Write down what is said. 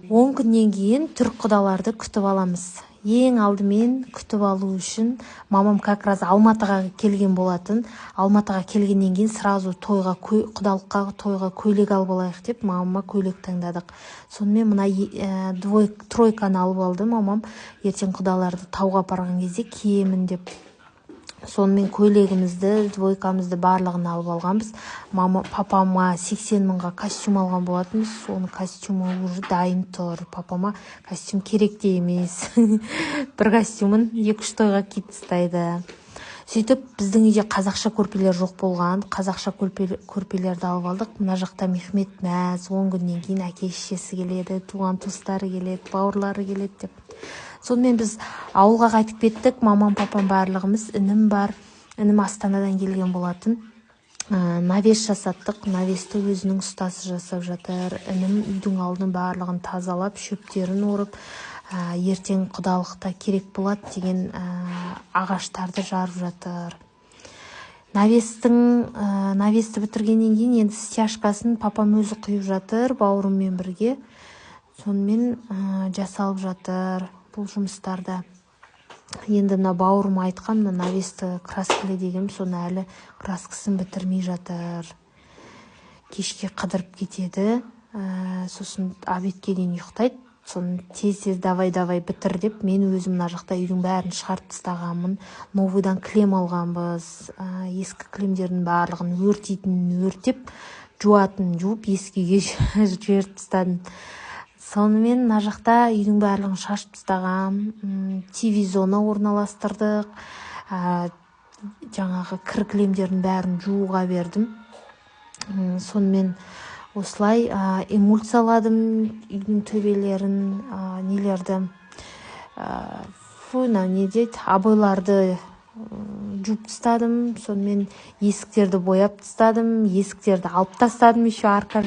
10 күннен кейін түрік құдаларды күтіп аламыз. Ең алдымен күтіп алу үшін мамам как раз Алматыға келген болатын. Алматыға келгеннен кейін сразу тойға, құдалыққа, тойға көйлек алып алайық деп, мамама көйлек таңдадық. Сонымен мына тройканы алып алды мамам, ертең құдаларды тауға апарған кезде киемін деп. Сонымен көйлегімізді, двойкамызды, барлығын алып алғанбыз. Мама, папама 80 мыңға костюм алған болатынбыз. Соның костюмі уже дайын тұр. Папама костюм керек те емес, бір костюмін екі үш тойға киіп тастайды. Сөйтіп, біздің үйде қазақша көрпелер жоқ болған, қазақша көрпелерді алып алдық. Мына жақта Мехмет мәз, 10 күннен кейін әке шешесі келеді, туған туыстары келеді, бауырлары келеді деп. Сонымен біз ауылға қайтып кеттік, мамам, папам, барлығымыз, інім бар, інім Астанадан келген болатын. Навес жасаттық, навесті өзінің ұстасы жасап жатыр. Інім үйдің алдын барлығын тазалап, шөптерін орып, ертең құдалықта керек болады деген ағаштарды жарып жатыр. Навесті бітіргеннен кейін енді стяжкасын папам өзі құйып жатыр бауырыммен бірге. Сонымен жасалып жатыр бұл жұмыстарда. Енді мына бауырыма айтқан, мына навесті краскіле дегенмін, соны әлі краскасын бітірмей жатыр. Кешке қыдырып кетеді, сосын обедке дейін ұйықтайды. Соны тез тез давай, давай бітір деп, мен өзім мына жақта үйдің бәрін шығарып тастағанмын. Новыйдан кілем алғанбыз, ескі кілемдердің барлығын өртейтінін өртеп, жуатынын жуып, ескі үйге жіберіп тастадым. Сонымен мына жақта үйдің барлығын шашып тастағам, ТВ зона орналастырдық, жаңағы кір кілемдердің бәрін жууға бердім. Сонымен осылай эмульсияладым үйдің төбелерін, нелерді, фу, мынау не дейді, обойларды жуып тастадым. Сонымен есіктерді бояп тастадым, есіктерді алып тастадым еще арка.